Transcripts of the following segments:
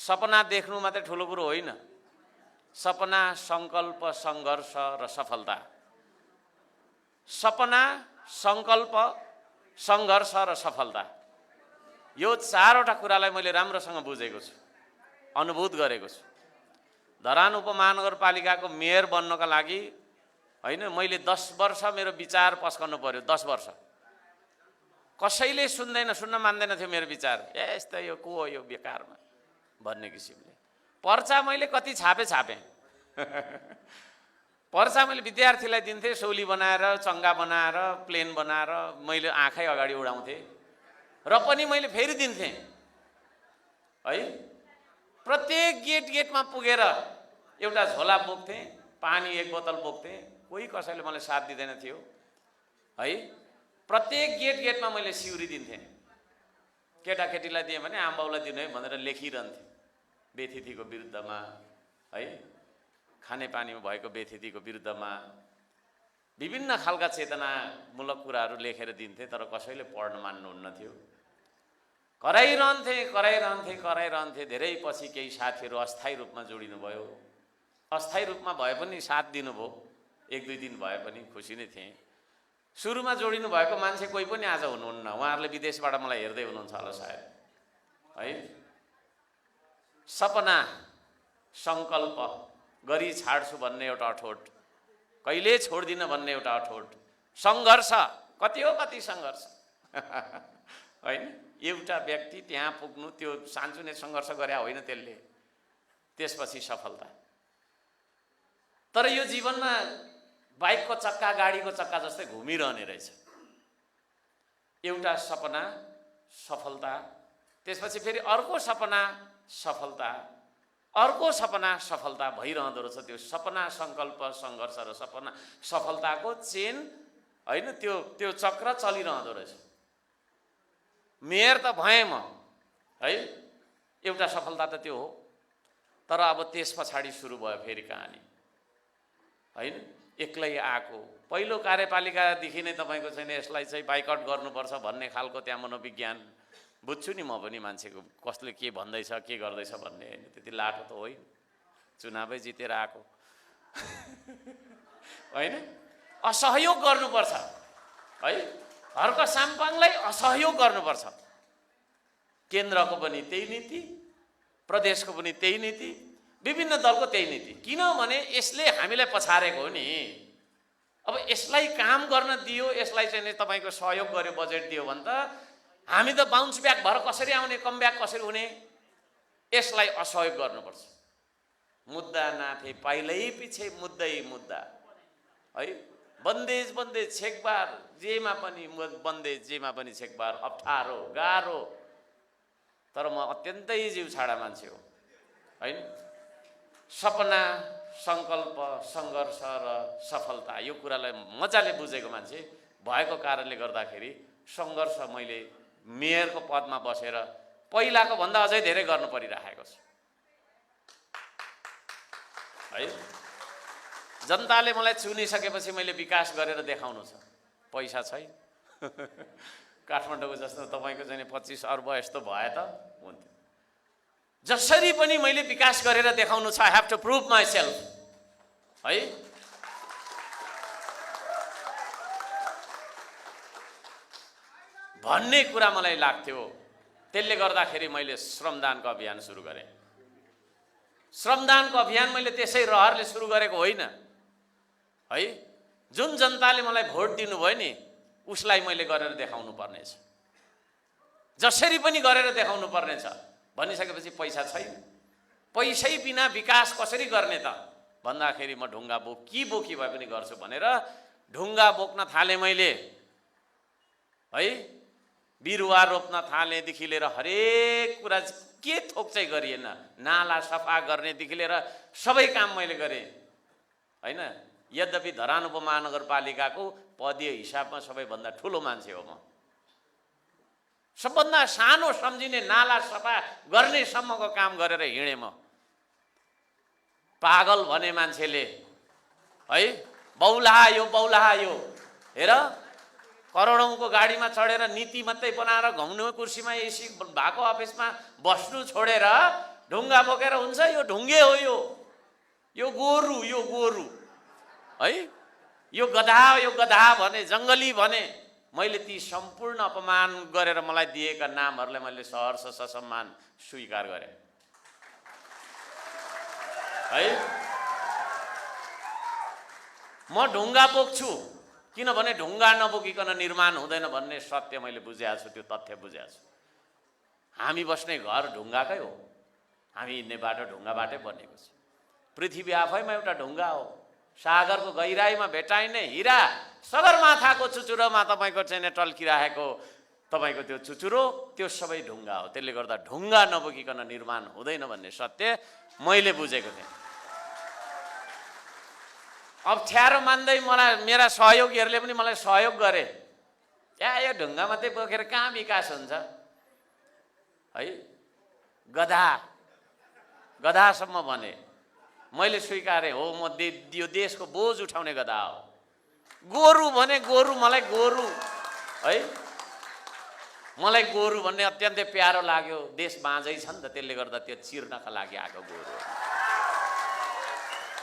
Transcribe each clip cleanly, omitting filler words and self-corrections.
सपना देख्नु मात्रै ठुलो कुरो होइन। सपना, सङ्कल्प, सङ्घर्ष र सफलता। सपना, सङ्कल्प, सङ्घर्ष र सफलता, यो चारवटा कुरालाई मैले राम्रोसँग बुझेको छु, अनुभूत गरेको छु। धरान उपमहानगरपालिकाको मेयर बन्नका लागि होइन, मैले 10 वर्ष मेरो विचार पस्कनु पर्यो। 10 वर्ष कसैले सुन्न मान्दैन थियो मेरो विचार। यस्तो यो को हो यो बेकारमा भन्ने किसिमले पर्चा मैले कति छापेँ। पर्चा मैले विद्यार्थीलाई दिन्थेँ, सोली बनाएर, चङ्गा बनाएर, प्लेन बनाएर मैले आँखै अगाडि उडाउँथेँ र पनि मैले फेरि दिन्थेँ है। प्रत्येक गेटमा पुगेर एउटा झोला बोक्थेँ, पानी 1 बोतल बोक्थेँ। कोही कसैले मलाई साथ दिँदैन थियो है। प्रत्येक गेटमा मैले सिउरी दिन्थेँ। केटाकेटीलाई दिएँ भने आमाबाउलाई दिनु है भनेर लेखिरहन्थेँ बेथितिको विरुद्धमा है, खानेपानीमा भएको बेथितिको विरुद्धमा विभिन्न खालका चेतनामूलक कुराहरू लेखेर दिन्थेँ। तर कसैले पढ्न मान्नुहुन्न थियो। कराइरहन्थेँ। धेरै पछि केही साथीहरू अस्थायी रूपमा जोडिनु भयो। अस्थायी रूपमा भए पनि साथ दिनुभयो। 1-2 दिन भए पनि खुसी नै थिएँ। सुरुमा जोडिनु भएको मान्छे कोही पनि आज हुनुहुन्न। उहाँहरूले विदेशबाट मलाई हेर्दै हुनुहुन्छ होला सायद है। सपना, सङ्कल्प गरी छाड्छु भन्ने एउटा अठोट, कहिले छोड्दिन भन्ने एउटा अठोट, सङ्घर्ष कति सङ्घर्ष होइन। एउटा व्यक्ति त्यहाँ पुग्नु, त्यो सानसुने सङ्घर्ष गरे होइन त्यसले, त्यसपछि सफलता। तर यो जीवनमा बाइकको चक्का, गाडीको चक्का जस्तै घुमिरहने रहेछ। एउटा सपना, सफलता, त्यसपछि फेरि अर्को सपना, सफलता, अर्को सपना, सफलता भइरहँदो रहेछ। त्यो सपना, सङ्कल्प, सङ्घर्ष र सपना सफलताको चेन होइन, त्यो चक्र चलिरहँदो रहेछ। मेयर त भएँ म है, एउटा सफलता त त्यो हो। तर अब त्यस पछाडि सुरु भयो फेरि कहानी होइन। एक्लै आएको पहिलो कार्यपालिकादेखि नै तपाईँको चाहिँ यसलाई चाहिँ बाइकआउट गर्नुपर्छ भन्ने खालको त्यहाँ मनोविज्ञान बुझ्छु नि म पनि। मान्छेको कसले के भन्दैछ, के गर्दैछ भन्ने होइन, त्यति लाटो त होइन। चुनावै जितेर आएको होइन। असहयोग गर्नुपर्छ है। हर्क साम्पाङलाई असहयोग गर्नुपर्छ। केन्द्रको पनि त्यही नीति, प्रदेशको पनि त्यही नीति, विभिन्न दलको त्यही नीति। किनभने यसले हामीलाई पछारेको हो नि। अब यसलाई काम गर्न दियो, यसलाई चाहिँ तपाईँको सहयोग गर्यो, बजेट दियो भने त हामी त बाउन्स ब्याक भएर कसरी आउने, कम ब्याक कसरी हुने, यसलाई असहयोग गर्नुपर्छ। मुद्दा नाथे पाइलै पछि मुद्दा है। बन्देज छेकबार, जेमा पनि बन्देज, जेमा पनि छेकबार, अप्ठ्यारो गाह्रो। तर म अत्यन्तै जिउ छाडा मान्छे हो होइन। सपना, सङ्कल्प, सङ्घर्ष र सफलता यो कुरालाई मजाले बुझेको मान्छे भएको कारणले गर्दाखेरि सङ्घर्ष मैले मेयरको पदमा बसेर पहिलाको भन्दा अझै धेरै गर्नु परिरहेको छु है। जनताले मलाई चुनिसकेपछि मैले विकास गरेर देखाउनु छ। पैसा छैन काठमाडौँको जस्तो तपाईँको चाहिँ 25 अर्ब यस्तो भए त हुन्थ्यो। जसरी पनि मैले विकास गरेर देखाउनु छ। I have to prove myself है। भन्ने कुरा मलाई लाग्थ्यो। त्यसले गर्दाखेरि मैले श्रमदानको अभियान सुरु गरेँ। श्रमदानको अभियान मैले त्यसै रहरले सुरु गरेको होइन है। जुन जनताले मलाई भोट दिनुभयो नि उसलाई मैले गरेर देखाउनु पर्नेछ। जसरी पनि गरेर देखाउनु पर्नेछ। भनिसकेपछि पैसा छैन, पैसै बिना विकास कसरी गर्ने त भन्दाखेरि म ढुङ्गा बोकी भए पनि गर्छु भनेर ढुङ्गा बोक्न थालेँ मैले है। बिरुवा रोप्न थालेदेखि लिएर हरेक कुरा के थोक चाहिँ गरिएन। नाला सफा गर्नेदेखि लिएर सबै काम मैले गरेँ होइन। यद्यपि धरान उपमहानगरपालिकाको पदीय हिसाबमा सबैभन्दा ठुलो मान्छे हो म। सबभन्दा सानो सम्झिने नाला सफा गर्ने सम्मको काम गरेर हिँडेँ म। पागल भने मान्छेले है बौलायो हेर। करोडौँको गाडीमा चढेर नीति मात्रै बनाएर घुम्नु, कुर्सीमा एसी भएको अफिसमा बस्नु छोडेर ढुङ्गा बोकेर हुन्छ? यो ढुङ्गे हो, यो गोरु है, यो गधा भने, जङ्गली भने। मैले ती सम्पूर्ण अपमान गरेर मलाई दिएका नामहरूलाई मैले सहर्ष ससम्मान स्वीकार गरेँ है। म ढुङ्गा बोक्छु किनभने ढुङ्गा नबोकिकन निर्माण हुँदैन भन्ने सत्य मैले बुझेको छु, त्यो तथ्य बुझेको छु। हामी बस्ने घर ढुङ्गाकै हो, हामी हिँड्ने बाटो ढुङ्गाबाटै बनेको छ। पृथ्वी आफैमा एउटा ढुङ्गा हो। सागरको गहिराईमा भेटाइने हिरा, सगरमाथाको चुचुरोमा तपाईँको चाहिँ टल्किरहेको तपाईँको त्यो चुचुरो, त्यो सबै ढुङ्गा हो। त्यसले गर्दा ढुङ्गा नबोकिकन निर्माण हुँदैन भन्ने सत्य मैले बुझेको थिएँ। अप्ठ्यारो मान्दै मलाई मेरा सहयोगीहरूले पनि मलाई सहयोग गरे। यो ढुङ्गा मात्रै बोकेर कहाँ विकास हुन्छ है। गधासम्म भने मैले स्वीकारेँ, हो म यो देशको बोझ उठाउने गधा हो। गोरु भने गोरु, मलाई गोरु है, मलाई गोरु भन्ने अत्यन्तै प्यारो लाग्यो। देश बाँझै छ नि त, त्यसले गर्दा त्यो चिर्नका लागि आएको गोरु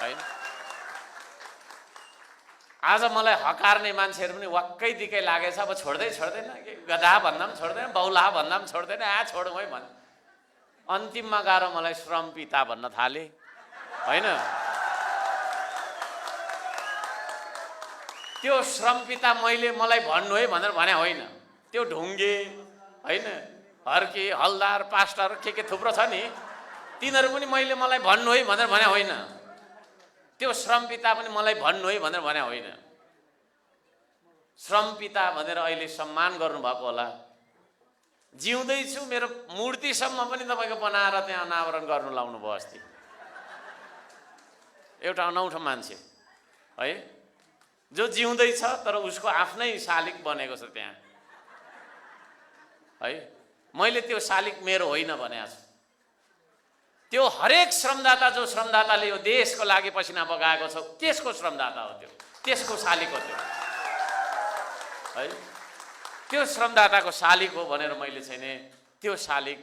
है। आज मलाई हकार्ने मान्छेहरू पनि वाक्कै दिकै लागेछ। अब छोड्दैन कि गधा भन्दा पनि छोड्दैन, बौला भन्दा पनि छोड्दैन, छोडौँ है भन्। अन्तिममा गएर मलाई श्रम पिता भन्न थाले होइन। त्यो श्रम पिता मलाई भन्नु है भनेर भने होइन। त्यो ढुङ्गे होइन, हर्के, हलदार, पास्टर के थुप्रो छ नि, तिनीहरू पनि मलाई भन्नु है भनेर भने होइन। त्यो श्रम पिता पनि मलाई भन्नु है भनेर भने होइन। श्रम पिता भनेर अहिले सम्मान गर्नुभएको होला। जिउँदैछु, मेरो मूर्तिसम्म पनि तपाईँको बनाएर त्यहाँ अनावरण गर्नु लाउनु भयो अस्ति। एउटा अनौठो मान्छे है, जो जिउँदैछ तर उसको आफ्नै शालिक बनेको छ त्यहाँ है। मैले त्यो शालिक मेरो होइन भनेको छु। त्यो हरेक श्रमदाता, जो श्रमदाताले यो देशको लागि पसिना बगाएको छ, त्यसको श्रमदाता हो, त्यो त्यसको शालिक हो त्यो है। त्यो श्रमदाताको शालिक हो भनेर मैले चाहिँ नि त्यो शालिक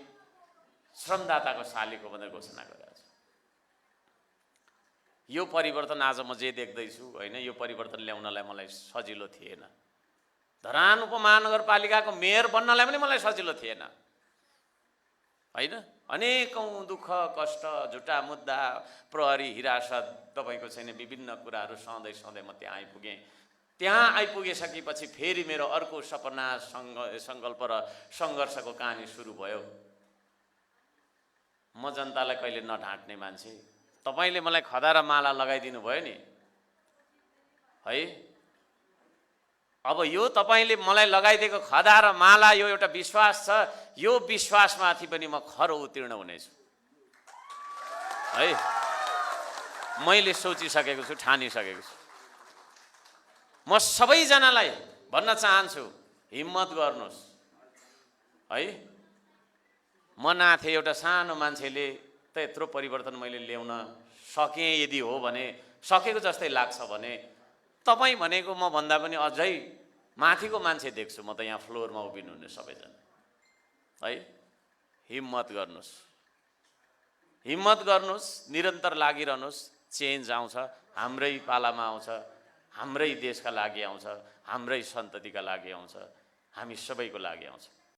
श्रमदाताको शालिक हो भनेर घोषणा गरेको छु। यो परिवर्तन आज म जे देख्दैछु होइन, यो परिवर्तन ल्याउनलाई मलाई सजिलो थिएन। धरान उपमहानगरपालिकाको मेयर बन्नलाई पनि मलाई सजिलो थिएन होइन। अनेकौँ दुःख कष्ट, झुटा मुद्दा, प्रहरी हिरासत, तपाईँको चाहिँ विभिन्न कुराहरू सहँदै सहँदै म त्यहाँ आइपुगेँ। त्यहाँ आइपुगिसकेपछि फेरि मेरो अर्को सपना, सङ्कल्प र सङ्घर्षको कहानी सुरु भयो। म जनतालाई कहिले नढाँट्ने मान्छे। तपाईँले मलाई खदा र माला लगाइदिनु भयो नि है। अब यो तपाईँले मलाई लगाइदिएको खदा र माला, यो एउटा विश्वास छ। यो विश्वासमाथि पनि म खरो उत्तीर्ण हुनेछु है। मैले सोचिसकेको छु, ठानिसकेको छु। म सबैजनालाई भन्न चाहन्छु, हिम्मत गर्नुहोस् है। म नाथे एउटा सानो मान्छेले त यत्रो परिवर्तन मैले ल्याउन सकेँ। यदि हो भने, सकेको जस्तै लाग्छ भने, तपाईँ भनेको म भन्दा पनि अझै माथिको मान्छे देख्छु म त यहाँ फ्लोरमा उभिनुहुने सबैजना है। हिम्मत गर्नुहोस्, हिम्मत गर्नुहोस्, निरन्तर लागिरहनुहोस्। चेन्ज आउँछ, हाम्रै पालामा आउँछ, हाम्रै देशका लागि आउँछ, हाम्रै सन्ततिका लागि आउँछ, हामी सबैको लागि आउँछ।